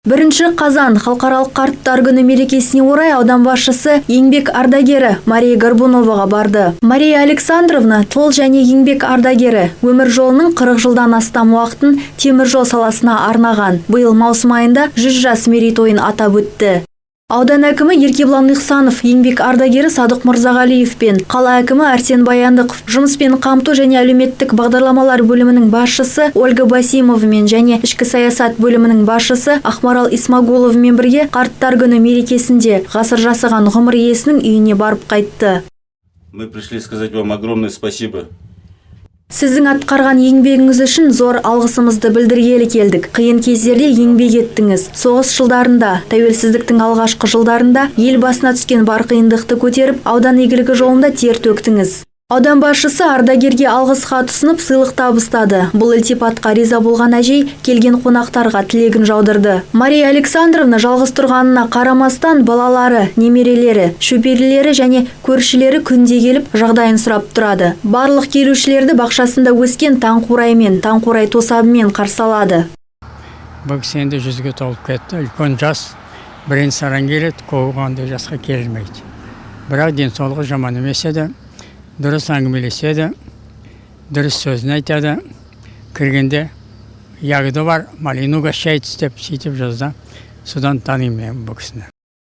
1 қазан Халықаралық қарттар күні мерекесіне орай аудан басшысы еңбек ардагері Мария Горбуноваға барды. Мария Александровна тыл және еңбек ардагері. Өмір жолының 40 жылдан астам уақытын темір жол саласына арнаған. Биыл маусым айында 100 жас мерейтойын атап өтті. Аудан әкімі Еркебұлан Ихсанов, еңбек ардагері Садық Мырзағалиев пен қала әкімі Арсен Баяндықов, жұмыспен қамту және әлеуметтік бағдарламалар бөлімінің басшысы Ольга Басимовамен және ішкі саясат бөлімінің басшысы Ақмарал Исмагуловамен бірге қарттар күні мерекесінде ғасыр жасаған ғұмыр иесінің үйіне барып қайтты. Мы пришли сказать вам огромное спасибо. Сіздің атқарған еңбегіңіз үшін зор алғысымызды білдіргелі келдік. Қиын кездерде еңбек еттіңіз. Соғыс жылдарында, тәуелсіздіктің алғашқы жылдарында ел басына түскен бар қиындықты көтеріп, аудан игілігі жолында тер төктіңіз. Аудан басшысы ардагерге алғыс хат ұсынып, сыйлық табыстады. Бұл ілтипатқа риза болған әжей келген қонақтарға тілегін жаудырды. Мария Александровна жалғыз тұрғанына қарамастан, балалары, немерелері, шөберелері және көршілері күнде келіп, жағдайын сұрап тұрады. Барлық келушілерді бақшасында өскен таңқураймен, таңқурай тосабымен қарсы алады. Бұл кісі енді 100-ге толып кетті. Үлкен жас, бірен саран келеді, көбі ондай жасқа келмейді. Бірақ денсаулығы жаман емес еді. Дұрыс әңгімелеседі, дұрыс сөзін айтады. Кіргенде «Ягода бар, малину угощайтесь» деп сөйтіп жазды. Содан танимын мен бұл кісіні.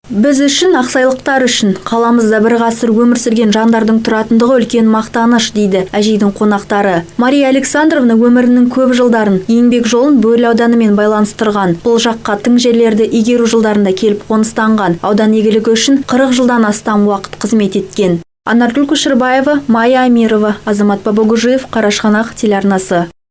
Біз үшін, ақсайлықтар үшін, қаламызда бір ғасыр өмір сүрген жандардың тұратындығы үлкен мақтаныш, дейді әжейдің қонақтары. Мария Александровна өмірінің көп жылдарын, еңбек жолын Бөрлі ауданымен байланыстырған. Бұл жаққа тың жерлерді игеру жылдарында келіп қоныстанған. Аудан игілігі үшін 40 жылдан астам уақыт қызмет еткен. Анаргүл Көшірбаева, Майя Амирова, Азамат Бабагужиев, Қарашығанақ телеарнасы.